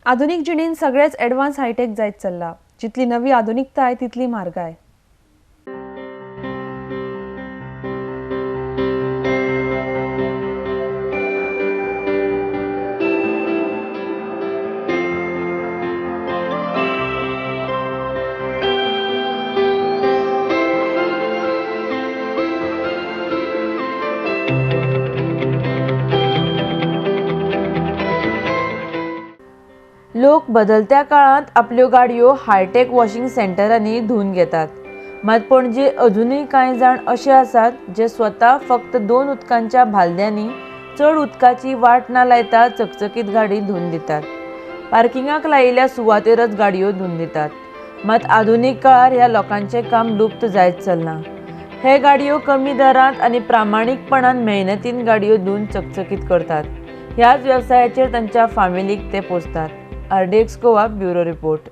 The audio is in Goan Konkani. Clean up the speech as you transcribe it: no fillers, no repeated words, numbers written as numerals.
आधुनीक जिणेंत सगळेंच एडवान्स हायटेक जायत चल्लां. जितली नवी आधुनिकताय तितली म्हारगाय. लोक बदलत्या काळांत आपल्यो गाडयो हायटेक वॉशिंग सेंटरांनी धुवन घेतात. मात पणजे अजुनूय कांय जाण अशे आसात जे स्वता फक्त 2 उदकांच्या भालद्यांनी चड उदकाची वाट ना लायता चकचकीत गाडी धुवन दितात. पार्किंगाक लायिल्ल्या सुवातेरच गाडयो धुवन दितात. मात आधुनीक काळार ह्या लोकांचें काम लुप्त जायत चल्लां. हे गाडयो कमी दरांत आनी प्रामाणीकपणान मेहनतीन गाडयो धुवन चकचकीत करतात. ह्याच वेवसायाचेर तांच्या फामिलीक ते पोसतात. RDX Goa bureau report.